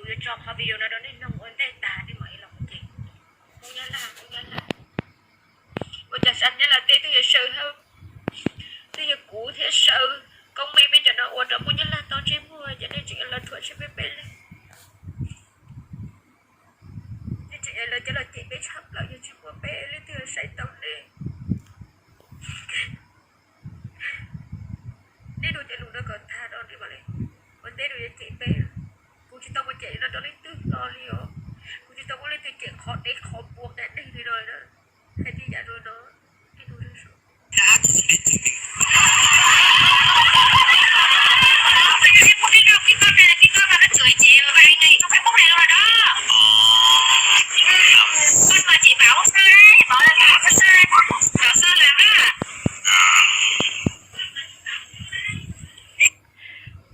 Kuv yuav tso qhov video no rau nej mloog ua ntej tag nej mam li los mus ces. Hmoob Nyab Laj, Hmoob Nyab Laj. Ua cas Sam Nyab Laj teb twb yog Saw, twb yog kuv thiab Saw, Koob Meej peb cov no ua rau Hmoob Nyab Laj tau ntsej muag ces nej tseem los thuam tshem peb peb leeg. Nej tseem los cov los cem peb tshaj plaws yog tsis muaj peb leej twg saib tau nej. Nej dua cov lus no kom tag no nej mam li ua ntej dua yuav cem peb. Kuv tsis tau mus cem no rau leej twg no li os. Kuv tsis tau muaj leej twg cem qhov dev qhov puas nqaij neeg li no na. Hais li yam no no, nej dua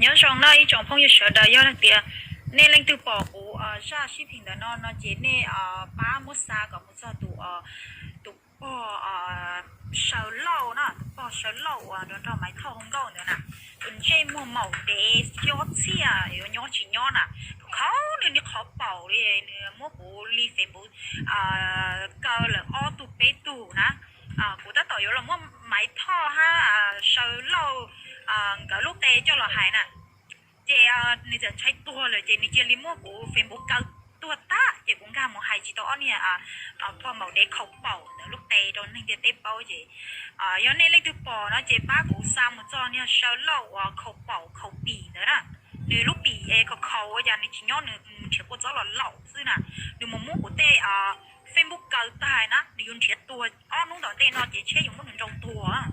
Nyob zoo no ib tsoom phooj ywg sawv daws, yog hais tias nej leej twg pom kuv zaj sib phim ntawm no no ces nej pab muab xa kom mus txog tus, tus pog Saw Lauj na, tus pog Saw Lauj uas nrog Maiv Thoj hu nkauj ntawd na. Tus ntsej muag maum dev cob txhiaj yuav nyob tsis nyob na. Tus khaub nws niag qhov paum li nws muab kuv li Facebook kaw lawm ob tug peb tug na. Kuv tab tom yuav los muab Maiv Thoj hab Saw Lauj nkawd lub qe coj los hais na. Ces nws txawm ntshai tuag lawm ces nws cia li muab kuv Facebook kaw tuag tag ces kuv nkag mus hais tsis tau ob niag pog maum dev khaus paum ntawd lub qe rau neeg ntiaj teb paub ces yog nej leej twg pom no ces pab kuv xa mus txog niag Saw Lauj uas khaus paum khaus pim ntawd na. Nws lub pim es khaus khaus ua cas nws tsis nyob, nws nrhiav kua txob los laum xwb na. Nws mus muab kuv tej Facebook kaw tag na, nws yuav nrhiav tuag ob hnub tom ntej no ces ntshe yuav muab nws nrau tuag.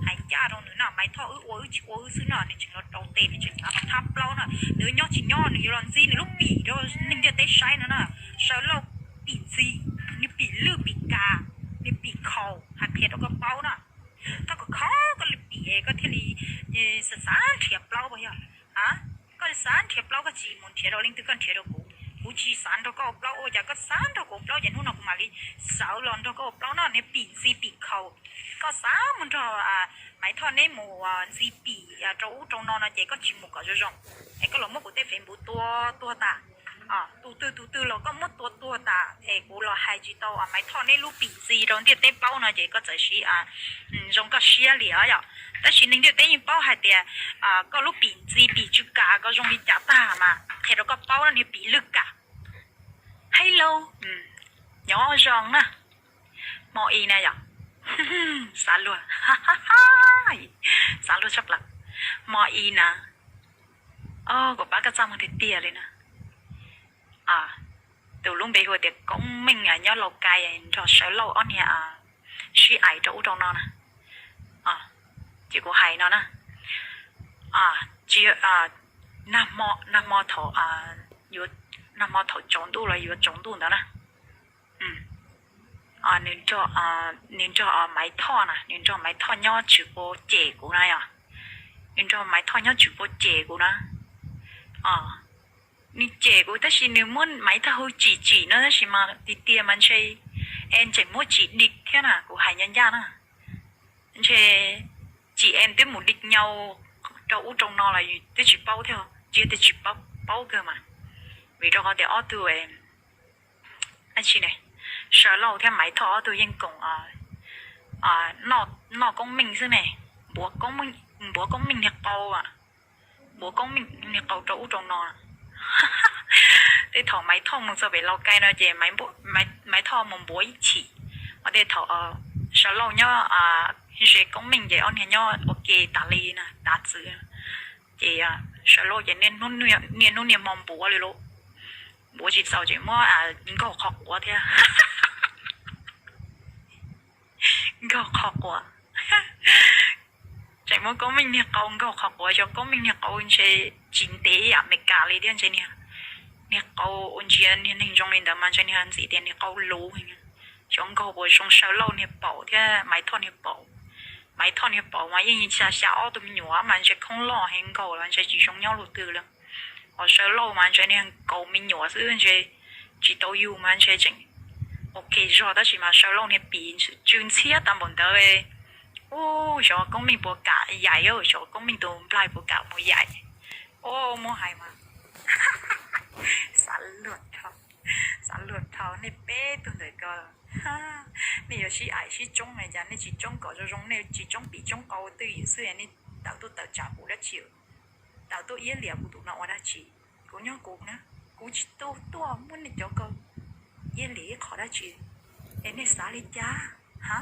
Hais ncaj rau nws na, Maiv Thoj wb ua wb tsis ua wb xwb no, nws tseem los rau tes, nws tseem av thab plaub na, nws nyob tsis nyob nws yuav los ntxig nws lub pim rau neeg ntiaj teb saib no na. Saw Lauj pim ntxig, nws pim lwj pim kas, nws pim khaus, hais qhia rau koj paub na. Koj kom khaus koj li pim koj thiaj li xav xav nrhiav plaub puas yog? A, koj xav nrhiav plaub koj tsis mus nrhiav rau leej twg, koj nrhiav rau kuv. Kuv tsis xav nrog koj ua plaub, ua cas koj xav nrog kuv ua plaub ces hnub no kuv mam li sawv los nrog koj ua plaub no. Niag pim ntxig pim khaus, koj xav mus nrog Maiv Thoj neb mus ntxig pim rau ub rau no no ces koj tsis mus kom zoo zoo, es koj los muab kuv tej Facebook tua tuag tas. Tus twg tus twg los koj muab tua tuag tas es kuv los hais tsis tau Maiv Thoj neb lub pim ntxig rau ntiaj teb paub no ces koj txawm siv zoo koj siab li os yom. Tab sis neeg ntiaj teb yeej paub hais tias koj lub pim ntxig pim tsw kam koj zoo li cas tag mas qhia rau koj paub no, niag pim lwj kam. Hello, nyob zoo na. Hmo i na yom. Xav luag, xav luag tshaj plaws. Hmo i na, kuv pab koj txaj muag tiag tiag li na. Tus lub npe hu tias Koob Meej nyob Laus Kais nrog Sawv Lauj ob niag sib aim rau ub rau no na. Ces kuv hais no na, tsis, nag hmo, nag hmo thaum, nag hmo thaum tsaus ntuj los yuav tsaus ntuj ntawd na, nws nrog, nws nrog Maiv Thoj na, nws nrog Maiv Thoj nyob tsis pub cem kuv na yom. Nws nrog Maiv Thoj nyob tsis pub cem kuv na. Nws cem kuv tab sis nws muab Maiv Thoj hu tsim tsim no tab sis mas tiag tiag mas ntshe es tseem muab tsim dim thiab na, kuv hais ncaj ncaj na. Ntshe tsis es twb mus dim nyau rau ub rau no los twb tsis paub thiab, tsis yog tias tsis paub, paub kawg mas. Vim rau qhov tias ob tug, tsis ne, Sawv Lauj thiab Maiv Thoj ob tug yeej koom noj Koob Meej xwb ne. Npuav Koob Meej, npuav Koob Meej niag qau, npuav Koob Meej niag qau rau ub rau no. Tej thaum Maiv Thoj mus txog pem Laus Kais no ces Maiv Thoj mus npuav ib chim, ho tej thaum Sawv Lauj nyob ze Koob Meej ces ob niag nyob ua ke tas li na, tav txwv. Ces Sawv Lauj ces niaj hnub niaj hmo npuav li lawm, npuav tsis txaus ces muab nkaug qhov quav thiab. Nkaug qhov quav. Tseem muab Koob Meej niag qau nkaug qhov quav, xyov Koob Meej niag qau ntshe tsis ntev yam Meskas li thiab ntshe. Niag qau ua ntsia niag neeg zoo li ntawd mas ntshe niag ntxim tias niag qau luv. Xyov nkaug puas zoo Sawv Lauj niag paum thiab Maiv Thoj niag paum. Maiv Thoj niag paum mas yeej xya xya ob tug me nyuam mas ntshe khoob loj heev, nkaug los ntshe tsis zoo nyob lub twg lawm. Ho Sawv Lauj mas ntshe niag kaum me nyuam xwb ntshe tsis tau yug mas ntshe tseem ua ke zog, tab sis mas Sawv Lauj niag pim tsw ntxhiab tag npaum ntawd. Ub, xyov Koob Meej puas kam yaim, xyov Koob Meej tus nplaig puas kam mus yaim. Ub, muab hais mas Xav luag dhau, xav luag dhau nej peb tug ntawm ko. Nej yuav sib aim sib tsoob no cas nej tsis tsoob kom zoo zoo, nej tsis tsoob pim tsoob qau twj ywm xwb, nej tawm tuaj tawm tsam kuv dab tsi? Tawm tuaj iab liam kuv tus no ua dab tsi? Kuv nyob kuv na, kuv tsis tu tuaj muab nej cov ko iab liam ib qho dab tsi. Es nej xav li cas? Ha,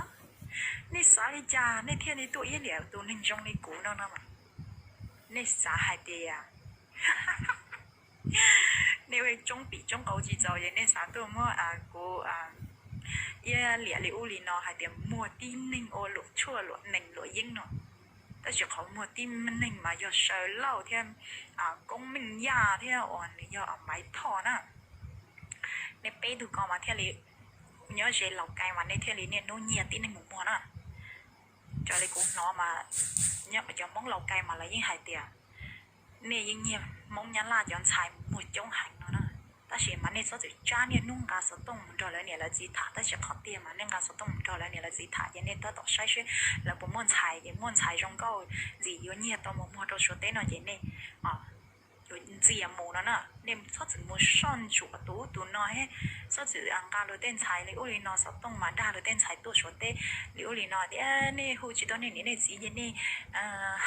nej xav li cas nej thiaj li tuaj iab liam tus neeg zoo li kuv no no? Nej xav hais tias nej ua tsoob pim tsoob qau tsis txaus es nej xav tuaj muab kuv iab liam li ub li no hais tias muag tib neeg ua luam tshuaj luam nees luam yeeb no. Tab sis qhov muag tib neeg mas yog Saw Lauj thiab Koob Meej Yaj thiab uas nws yog Maiv Thoj na. Nej peb tug ko mas thiaj li nyob ze Laus Kais mas nej thiaj li niaj hnub nyiag tib neeg mus muag na. Raws li kuv hnov mas nyob cov Hmoob Laus Kais mas lawv yeej hais tias nej yeej nyiag Hmoob Nyab Laj cov ntxhais muag coob heev no na. Tab sis mas nej txhob txwm tsab niaj hnub nqa xov tooj mus nrog lawv niam lawv txiv tham, tab sis qhov tiag mas nej nqa xov tooj mus nrog lawv niam lawv txiv tham ces nej tab tom saib seb lawv puas muaj ntxhais, ces muaj ntxhais zoo nkauj ntxim yuav nyiag tau mus muag rau Suav teb no ces nej yuav ntxias mus no na. Nej txhob txwm mus soj ntsuam tus ub tus no, txhob txwm nqa luag tej ntxhais li ub li no, xov tooj mas dag luag tej ntxhais tuaj Suav teb li ub li no tias nej hu tsis tau nej niam nej txiv ces nej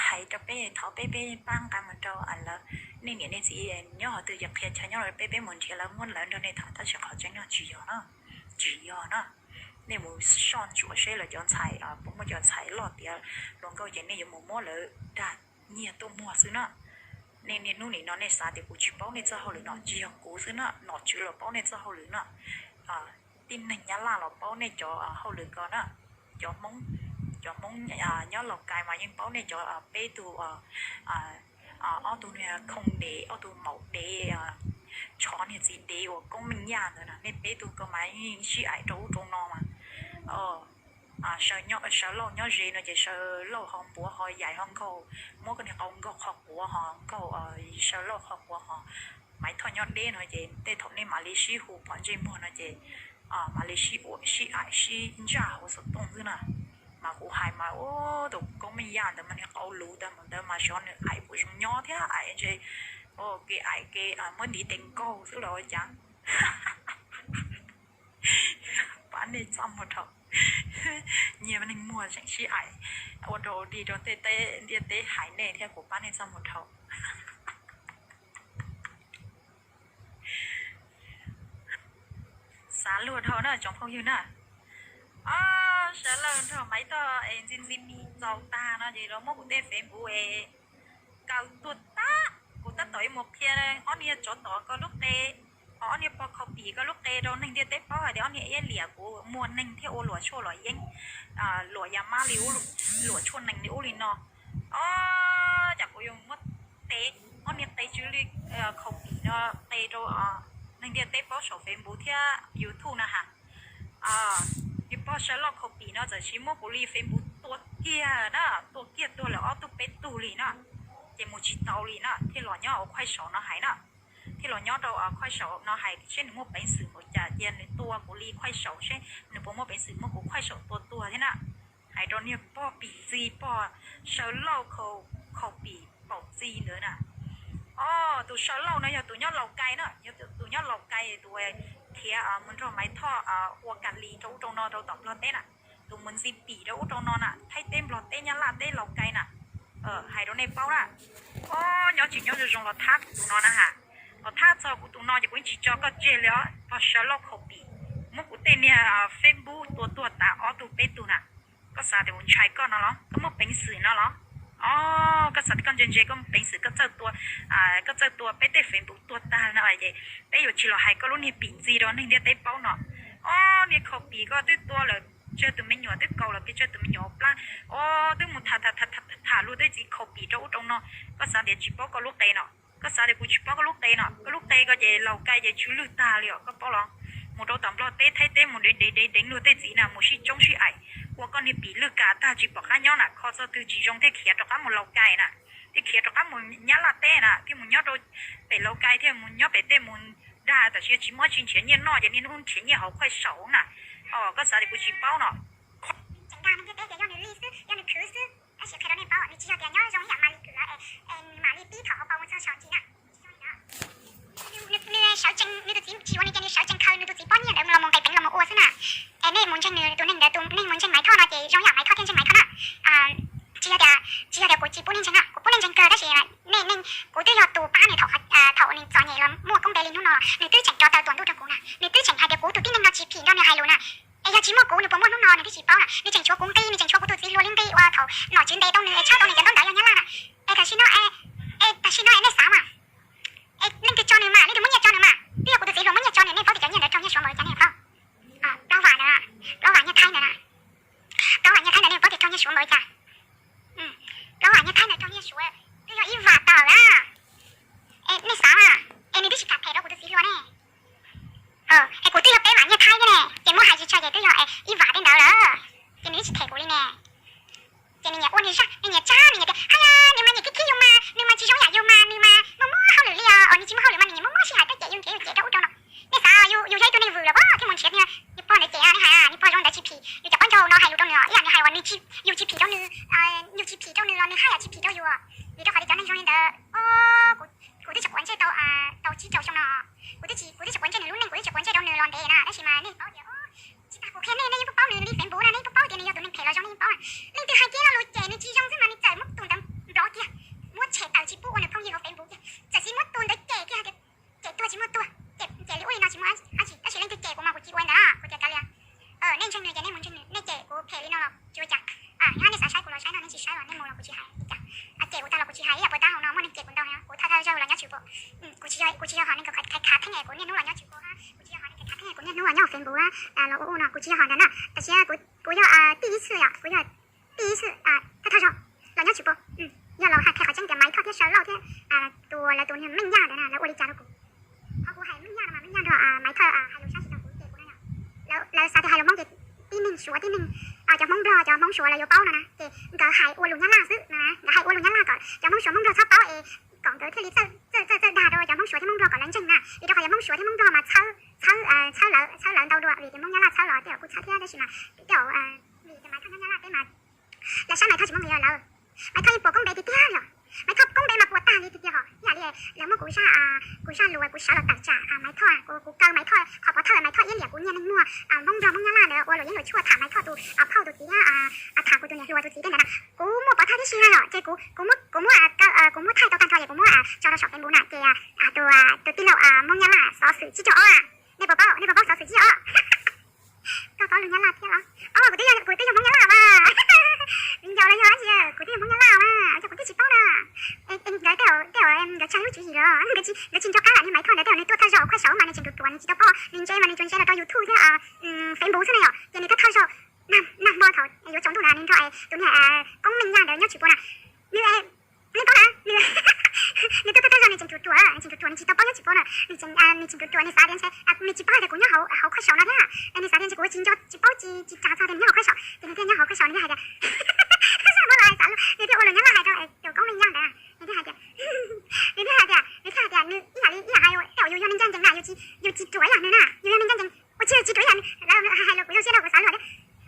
hais rau peb, thov peb, peb pab nqa mus rau lawv. Nej niam nej txiv nyob qhov twg ces qhia chaw nyob rau peb, peb mus nrhiav lawv muab lawv nrog nej tham, tab sis qhov tseeb no tsis yog na, tsis yog na. Nej mus soj ntsuam seb lawv cov ntxhais puas muaj cov ntxhais loj tiav hluas nkauj ces nej yuav mus muab lawv dag nyiag tuaj muag xwb na. Nej niaj hnub nim no nej xav tias kuv tsis paub nej txoj hauj lwm no, tsis yog kuv xwb na, nom tswv los paub nej txoj hauj lwm no. Tib neeg Nyab Laj los paub nej cov hauj lwm ko na. Cov Hmoob, cov Hmoob nyob Laus Kais mas yeej paub nej cov peb tug, ob tug niag khoom dev, ob tug maum dev, tshov niag txiv dev uas Koob Meej Yaj ntawd na. Nej peb tug ko mas yeej sib aim rau ub rau no mas. Saw Lauj nyob ze no ces Saw Lauj ho npuav ho yaim ho nkaug, muab koj niag qau nkaug qhov quav ho nkaug Saw Lauj qhov quav ho. Maiv Thoj nyob deb no ces tej thaum nej mam li sib hu phom ntsej muag no ces mam li sib ua sib aim sib ntsaj hauv xov tooj xwb na. Mas kuv hais mas ub, tus Koob Meej Yaj ntawd mas niag qau luv tag mus ntawd mas xyov nws aim puas zoo nyob thiab aim ntshe kev aim kev muab ntiv tes nkaug xwb los ua cas. Pab nej txaj muag dhau. Nyiag neeg muag tseem sib aim ua rau dig rau tej teb ntiaj teb hais nej thiab, kuv pab nej txaj muag dhau. Xav luag dhau na tsoom phooj ywg na. Ob, Saw Lauj nrog Maiv Thoj es ntxi ntxi mis txaus tag no ces los muab kuv tej Facebook es kaw tuag tag. Kuv tab tom yuav mus qhia ob niag tsov tom ko lub qe, ho ob niag pog khaus pim ko lub qe rau neeg ntiaj teb paub hais tias ob niag iab liam kuv muag neeg thiab ua luam tshuaj luam yeeb, luam ya mab li ub, luam tshuaj nees li ub li no. Ob, cas kuv yuav muab qe, ob niag qe tsw li khaus pim no qe rau neeg ntiaj teb paub saum Facebook thiab YouTube na ha. Niag pog Saw Lauj khaus pim no txawm sis muab kuv li Facebook tua kiag na, tua kiag tuag lawm ob tug peb tug li na, ces mus tsis tau li na, thiaj los nyob ua Khuaj Saum no hais na. Thiaj los nyob rau Khuaj Saum no hais seb nws muaj peev xwm npaum cas cia nws tua kuv li Khuaj Saum seb nws puas muaj peev xwm muab kuv Khuaj Saum tua tuag thiab na. Hais rau niag pog pim ntxi pog Saw Lauj khaus pim paum txi ntawd na. Ob, tus Saw Lauj no yog tus nyob Laus Kais na, yog tus nyob Laus Kais tus khiav mus nrog Maiv Thoj ua kas lis rau ub rau no rau tom Nplog teb na. Tus mus ntxi pim rau ub rau no na, Thaib teb Nplog teb Nyab Laj teb Laus Kais na. Hais rau nej paub na. Ob, nyob tsis nyob zoo zoo los thab kuv tus no na ha. Los thab txog kuv tus no ces kuv yeej tsis tso koj tseg li os, pog Saw Lauj khaus pim. Muab kuv tej niag Facebook tua tuag tas ob tug peb tug na. Koj xav tias kuv ntshai koj no los? Koj muaj peev xwm no los? Ob, koj xav tias koj ntse ntse koj muaj peev xwm koj txawj tua, koj txawj tua peb tej Facebook tuag tag no ces peb yuav tsis los hais koj lub niag pim ntxi rau neeg ntiaj teb paub no. Ob, niag khaus pim koj twb tua lawm, tsawg tus me nyuam twb kaus lawm, peb tsawg tus me nyuam plab. Ob, twb mus tham tham tham luag tej txiv khaus pim rau ub rau no. Koj xav tias tsis paub koj lub qe no? Koj xav tias kuv tsis paub koj lub qe no? Koj lub qe ko ces Laus Kais ces tsw lwj tag li os, koj paub los? Mus rau tom Nplog teb Thaib teb mus deev deev deev deev luag tej txiv na, mus sib tsoob sib aim, ua koj niag pim lwj kas tag tsis pom qab nyob na, kho txog twg tsis zoo thiaj khiav rov qab mus Laus Kais na, thiaj khiav rov qab mus Nyab Laj teb na, thiaj mus nyob rau pem Laus Kais thiaj mus nyob pem tej mus dag tam sim tsis muaj tsis nrhiav nyiaj noj ces niaj hnub nrhiav nyiaj hauv Khuaj Saum na. Os, koj xav tias kuv tsis paub no? Tseem dag neeg ntiaj teb tias yog nws li xwb, yog nws khwv xwb, tab sis qhia rau nej paub nws tsis yog tias nyob zoo ib yam Malis Kwm lawm es nws mam li pib thaum hauv paus mus txog saum ntsis na. Nws Tab sis nej, nej, kuv twb yog tus pab nws thaum, thaum nws txom nyem los muaj koob npe li hnub no los nws twb tseem tso taw tuam ntuj rau kuv na, nws twb tseem hais tias kuv tus tib neeg no tsis phim nrog nws hais lus na. Es yog tsis muaj kuv nws puas muaj hnub no nws twb tsis paub na. Nws tseem tshuav kuv nqi, nws tseem tshuav kuv tus txiv hluas li nqi uas thaum nom tswv ntes tau nws es tshawb tau nws cov ntaub ntawv yog Nyab Laj na. Es tam sim no, es tam sim no es nej xav mas, es leej twg tso nws mas, leej twg muab nyiaj tso nws mas, twb yog kuv tus txiv hluas muab nyiaj tso nws, nej paub tias cov nyiaj ntawd raug nyiaj Suav npaum li cas nej paub? Plaub vam ntawd, plaub vam nyiaj Thaib ntawd na, plaub vam nyiaj Thaib ntawd nej paub tias raug nyiaj Suav npaum li cas? Plaub vam nyiaj Thaib ntawd raug nyiaj Suav twb yog ib vam tawm na. Es nej xav mas, es nws twb tsis kam them rau kuv tus txiv hluas ne. Es kuv twb yog peb vam nyiaj Thaib thiab ne, ces muab hais tsis tshaj ces twb yog ib vam tej ntawd lawm. Ces nws twb tsis them kuv li ne. Ces nws nyiam ua nws zaj, nws nyiam tsab, nws nyiam tias, haj yam, nws mas nyiam khib khib yus mas, nws mas tsis zoo yam yus mas, nws mas muaj muaj hauj lwm li os, nws tsis muaj hauj lwm mas nws nyiam muaj muaj sij hawm tuaj cem yus, nrhiav yus cem rau ub rau no. Nej xav, yus yog ib tug neeg vwm los thiaj mus nrhiav nws pog ntawd cem, nej hais nws pog zoo ntawd tsis phim yus cov qaub ncaug no hais lus rau nws, ib yam nws hais uas nws, yus tsis phim rau nws, yus tsis phim rau nws los nws haj yam tsis phim rau yus. Vim rau qhov tias cov neeg zoo li ntawd, kuv twb tsis quav ntsej tau, tau tsib rau xyoo no, kuv twb tsis, kuv twb tsis quav ntsej nws lub neej, kuv twb tsis quav ntsej rau nws los ntev na, tab sis mas nej paub tias, tsis tas kuv qhia nej, nej yeej paub nws li Facebook na, nej yeej paub tias nws yog tus neeg phem los zoo, nej yeej paub na. Leej twg hais kiag lo lus cem nws tsis zoo xwb mas nws txawm muab tus ntawd block kiag, muab tshem tawm tsis pub ua nws phooj ywg hauv Facebook kiag, txawm sis muab tus ntawd cem kiag hais tias cem tuag tsis muaj tuag, cem li ub li no tsis muaj dab tsi, tab sis leej twg cem kuv mas kuv tsis ua ntawd, kuv tias kav liam. Nej ntseeg nws ces nej mus ntseeg nws, nej cem kuv phem li no los tsis ua cas. Yog nej xav saib kuv los saib no, nej tsis saib los nej mus los kuv tsis hais li cas. Cem kuv tag los kuv tsis hais, ib yam puas tab hau no muaj neeg cem kuv ntau, kuv thawj thawj zaug los nyob tsis pom. Kuv tsis yog, kuv tsis yog hom neeg khav khav theej es kuv niaj hnub los nyob tsis pom, kuv tsis yog hom neeg khav khav theej es kuv niaj hnub los nyob hauv Facebook los ua ub no, kuv tsis yog hom ntawd na. Tab sis kuv yog tij ib xwm yom, kuv yog tij ib xwm thawj thawj zaug los nyob tsis pom. Yog los hais qhia qhov tseeb tias Maiv Thoj thiab Saw Lauj thiab tus, lawv tus niag Meej Yaj ntawd na lawv ua li cas rau kuv. Qhov kuv hais Meej Yaj no mas Meej Yaj nrog Maiv Thoj hais lus sab tsis tau kuv ces kuv no yom, lawv xav tias hais lus Hmoob ces tib neeg Suav tib neeg, cov Hmoob Nplog cov Hmoob Suav lawv yuav paub no na, ces nkawd hais ua lus Nyab Laj xwb na, nkawd hais ua lus Nyab Laj kom cov Hmoob Suav Hmoob Nplog txhob paub es kom nkawd thiaj li txawj txawj txawj dag rau cov Hmoob Suav thiab Hmoob Nplog kom lawv ntseeg na, vim rau qhov cov Hmoob Suav thiab Hmoob Nplog mas txhawb, txhawb lawv, txhawb lawv ntau dua, vim tias Hmoob Nyab Laj txhawb los tej zaum kuj txhawb thiab, tab sis mas tej zaum vim tias Maiv Thoj nyob Nyab Laj teb mas lawv saib Maiv Thoj tsis muaj nqis rau lawv. Maiv Thoj yeej puas koob npe tiag tiag li os. Maiv Thoj koob npe mas puas tag li tiag tiag hos, ib yam li lawv muab kuv zaj, kuv zaj lus kuv sawv los tawm tsam Maiv Thoj, kuv kaw Maiv Thoj qhov pov thawj Maiv Thoj iab liam kuv niag neeg muag Hmoob Nplog Hmoob Nyab Laj ntawd ua luam yeeb luam tshuaj tham Maiv Thoj tus phauj tus txiv thiab tham kuv tus niam hluas tus txiv tej ntawd na. Kuv muaj pov thawj tib si na yom, ces kuv, kuv muab, kuv muab, kuv muab thaij tau tag nrho ces kuv muab tso rau saum Facebook na ces tus, tus tij laug Hmoob Nyab Laj xov xwm tsib caug ob, nej puas paub, nej puas paub xov xwm tsib caug ob? Koj paub lus Nyab Laj thiab los? Ob, kuv twb yog, kuv twb yog Hmoob Nyab Laj mas. Viv ncaus los yog dab tsi, kuv twb yog Hmoob Nyab Laj mas, yog kuv twb tsis paub na. Nkawd tej, tej nkawd tsawg lub tswv yim los nkawd tsis nco qab lam li Maiv Thoj ntawd, tej nws tuaj thawj zaug Khuaj Saud mas nws tseem ruam ruam nws tsis tau paub, nws ntse mas nws tsuas ntse los rau YouTube thiab Facebook xwb na yom, ces nws tuaj thawj zaug nag hmo thaum yuav tsaus ntuj na nws nrog tus niag Koob Meej Yaj ntawd nyob tsis pom na. Nws, nej paub na, nws tuaj thawj zaug nws tseem ruam ruam, nws tseem ruam ruam nws tsis tau paub nyob tsis pom na, nws tseem, nws tseem ruam ruam nws xav tias ntshe nws tsis paub hais tias kuv nyob hauv Khuaj Saud no thiab, nws xav tias ntshe kuv tsis nco tsis paub tsis tsis tsa txog tias nws nyob hauv Khuaj Saud, ces nws thiaj nyob hauv Khuaj Saud nws thiaj hais tias, muab los hais xav, nws thiaj ua lus Nyab Laj hais rau tus Koob Meej Yaj ntawd, nws thiaj hais tias, nws thiaj hais tias, nws thiaj hais tias nws ib yam li, ib yam hais tias yus yog neeg ncaj ncees na, yus tsis, yus tsis ruam ib yam nws na, yus yog neeg ncaj ncees, ua tsis tsis ruam ib yam nws, lawv hais lus kuv zoo siab rau kuv xav luag thiab.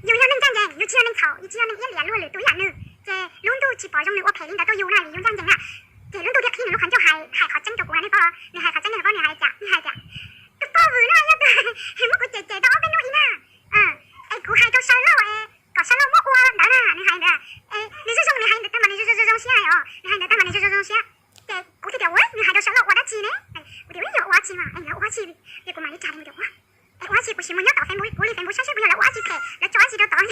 Yus yog neeg ncaj ncees, yus tsis yog neeg txhaum, yus tsis yog neeg iab liam luag lwm tus ib yam nws, ces lub ntuj tsis pom zoo nws ua phem li ntawd rau yus na, yus yog ncaj ncees na. Ces lub ntuj thiaj qhib nws lub qhov ncauj hais, hais qhov tseeb rau kuv na, nej paub, nws hais qhov tseeb nej paub nws hais tias, nws hais tias, tus pog vwm no yog tus muab kuv cem cem tau ob peb hnub ib na, es kuv hais rau Saw Lauj es kom Saw Lauj muab ua ntawd na, nws hais ntawd, es nws zoo zoo nws hais ntawd tag mas nws zoo zoo zoo siab os, nws hais ntawd tag mas nws zoo zoo zoo siab. Ces kuv thiaj tias ua nws hais rau Saw Lauj ua dab tsi ne? Kuv tias ua dab tsi mas, es lawv ua dab tsi, ces kuv mam li cas li tias ua, es ua dab tsi kuv sim mus nyob tom Facebook, kuv li Facebook saib seb puas yog lawv ua dab tsi phem, lawv tso dab tsi rau tod.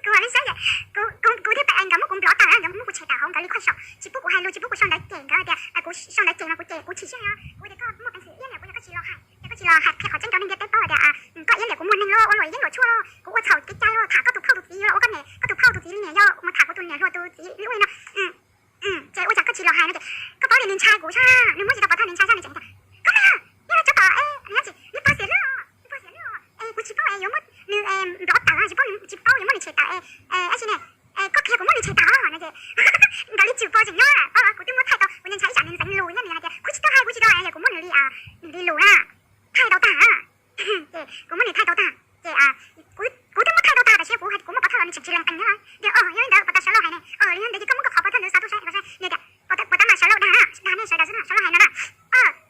Kuv mam li saib tias, kuv, kuv thiaj tawm es nkawd muab kuv nplov tawm, nkawd muab kuv tshem tawm hauv nkawd li Khuaj Saud, tsis pub kuv hais lus, tsis pub kuv sau ntawv cem nkawd tias kuv sau ntawv cem mas kuv cem, kuv chim siab os, kuv tias koj muaj peev xwm iab liam kuv yog koj tsis los hais, yog koj tsis los hais qhia qhov tseeb rau neeg ntiaj teb paub tias koj iab liam kuv muag neeg los ua luam yeeb luam tshuaj los kuv ua txhaum kev cai los tham koj tus phauj tus txiv los ua koj niam, koj tus phauj tus txiv li niam yog mus tham kuv tus niam hluas tus txiv li ub li no. Ces ua cas koj tsis los hais no ces, koj paub tias nws ntshai kuv sab, nws muab tsis tau pov thawj nws ntshai sab nws tseem tias, koj me, yog lawv tso tom, nws pog xiam lwj, nws pog xiam lwj, es kuv tsis paub es yuav muab nws nplov tawm, tsis paub, tsis paub yuav muab nws tshem tawm, dab tsi ne, koj qhia kuv muab nws tshem tawm no ces nkawd li tsum pog tseem nyob, paub los kuv twb muab thaij tau, kuv ntshai ib tsam nws ntxeev lus thiab nws hais tias kuv tsis tau hais, kuv tsis tau hais, kuv muab nws li, nws li lus na, thaij tau tag, ces kuv muab nws thaij tau tag, ces kuv twb muab thaij tau tag tab sis kuv, kuv muab pov thawj los nws tseem tsis lees qees thiab, tias yog li ntawd puas tas Saw Lauj hais ne, yog li ntawd ces koj muab koj qhov pov thawj ntawd xa tuaj saib, saib, tias puas tas mas Saw Lauj dag na, dag nej sawv daws xwb no, Saw Lauj hais no na.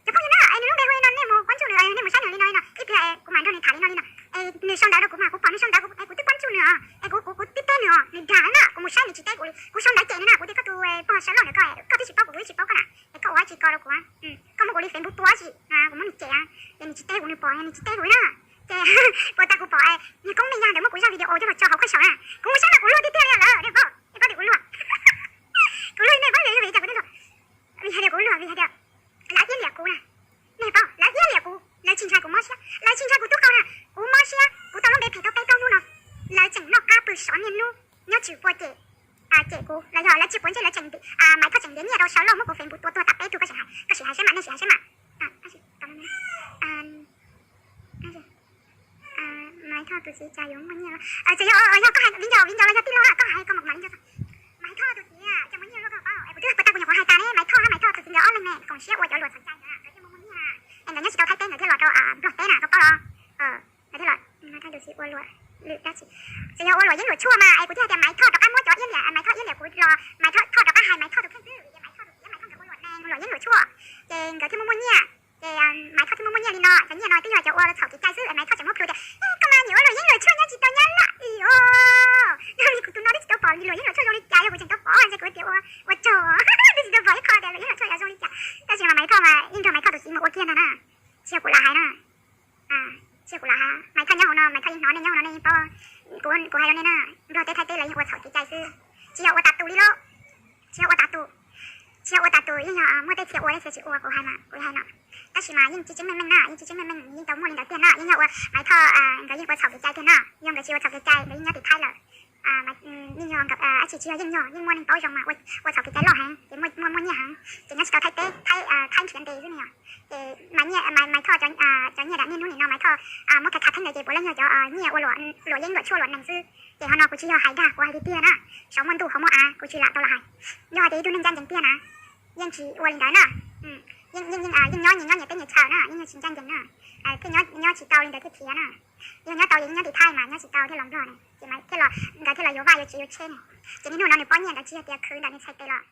Cov phooj ywg na, es nws lub npe hu li no nej mus pab ntsuj nws, nej mus saib nws li no li no, ib pliag kuv mam nrog nws tham li no li no. Es nws sau ntawv rau kuv mas kuv pom nws sau ntawv, es kuv twb pab ntsuj nws os, es kuv, kuv, kuv twb teb nws os, nws dag na, kuv mus saib nws tsis teb kuv li. Koj, koj twb tsis paub kuv, kuv twb tsis paub koj na, es koj ua dab tsi ko rau kuv? Koj muab kuv li Facebook tua dab tsi? Kuv muab nws cem, ces nws tsis teb kuv, nws pom nws tsis teb kuv na. Ces puas tas kuv pom, niag Koob Mej Yaj ntawd muab kuv zaj video coj los tso hauv qhov saum na, kuv mus saib mas kuv luag tiag tiag li lawm, nej paub, nej paub tias kuv luag. Kuv luag, nej paub vim li cas kuv thiaj luag? Vim hais tias kuv luag, vim hais tias lawv iab liam kuv na. Nej paub, lawv iab liam kuv, lawv tsis ntshai kuv mob siab, lawv tsis ntshai kuv tub qau na. Kuv mob siab, kuv tau lub npe phem tau peb plaub hnub no, lawv tseem noj qab pw sov niaj hnub, nyob tsis quaj cem, cem kuv los yog lawv tsis quav ntsej, lawv tseem Maiv Thoj tseem ntiav nyiaj rau sawv loj muab kuv Facebook tua tuag tas peb tug, koj sim hais, koj sim hais saib mam, nej sim hais saib mam. Maiv Thoj tus txiv cas yuav muaj nyiaj, txawm yog, yog koj hais viv ncaus, viv ncaus los yog tij laug, koj hais koj mam mam li nco. Maiv Thoj tus txiv cas muaj nyiaj luaj koj paub, es kuv twb puas tas kuv nyuam qhuav hais tas ne, Maiv Thoj hab Maiv Thoj tus txiv nkawd ob leeg ne koom siab ua cov luam txhaum cai ntawd nkawd thiaj muaj muaj nyiaj, es nkawd nyob tsis tau Thaib teb nkawd thiaj los rau Nplog teb na, koj paub los? Nkawd thiaj los, tus txiv ua luam lwm dab tsi, txawm yog ua luam yeeb luam tshuaj mas es kuv thiaj hais tias Maiv Thoj rov qab muab cov iab liam, Maiv Thoj iab liam kuv los Maiv Thoj rov qab hais Maiv Thoj tus kheej xwb, ces Maiv Thoj tus txiv Maiv Thoj nkawd ua luam neeg luam yeeb luam tshuaj, ces nkawd thiaj muaj muaj nyiaj. Ces Maiv Thoj thiaj muaj muaj nyiaj li no, cov nyiaj no twb yog cov ua txhaum kev cai xwb, es Maiv Thoj tseem muab plhu tias koj mas nyiam ua luam yeeb luam tshuaj nyob tsis tau nyab laj os. Yog li kuv tus no twb tsis tau pom luam yeeb luam tshuaj zoo li cas, yog kuv tseem tau pom ntshe kuv tias ua, ua tsaug, twb tsis tau pom ib qho tias luam yeeb luam tshuaj yog zoo li cas. Tab sis mas Maiv Thoj mas yeej nrog Maiv Thoj tus txiv mus ua kiag ntag na, tsis yog kuv lam hais na. Tsis yog kuv lam hais, Maiv Thoj nyob hauv no, Maiv Thoj yeej hnov, nej nyob hauv no nej yeej paub, kuv, kuv hais rau nej na, Nplog teb Thaib teb lawv yeej ua txhaum kev cai xwb, tsis yog ua tas tus li lauj, tsis yog ua tas tus, tsis yog ua tas tus, yeej yog muaj tej txhia ua, tej txhia tsis ua, kuv hais mas kuv hais no. Tab sis mas yeej tsis tseeb meej meej na, yeej tsis tseeb meej meej, yeej tau muaj li ntawd tiag na, yeej yog ua Maiv Thoj nkawd yeej ua txhaum kev cai tiag na, yog nkawd tsis ua txhaum kev cai nkawd yeej nyob tim Thaib lawm. Yeej yog, dab tsi tsis yog yeej yog, yeej muaj neeg paub zoo mas ua txhaum kev cai loj heev ces muaj muaj nyiaj heev ces nyob tsis tau Thaib teb, Thaib, Thaib nrhiav ntes xwb ne yom. Ces Maiv, Maiv Thoj cov nyiaj dam niaj hnub nim no Maiv Thoj muab khav khav theeb ntawd ces puav leej yog cov nyiaj ua luam, luam yeeb luam tshuaj luam neeg xwb. Ces ho no kuv tsis yog hais dag, kuv hais tiag tiag na, saum muaj ntuj hauv muaj av, kuv tsis lam tau los hais. Yog hais tias ib tug neeg ncaj ncees tiag na, yeej tsis ua li ntawd na. Yeej, yeej, yeej nyob nyias nyob nyias teb nyias chaw na, yeej tsis ncaj ncees na, thiaj nyob, nyob tsis tau li ntawd thiaj khiav na. Yog nyob tau ces yeej nyob tim Thaib mas nyob tsis tau thiaj los Nplog ne, ces thiaj los, nkawd thiaj los yuav vaj yuav tsev yuav tsheb ne. Ces niaj hnub no nws pob nyiaj ntawd tsis yog tias khwv ntawm nws txhais tes los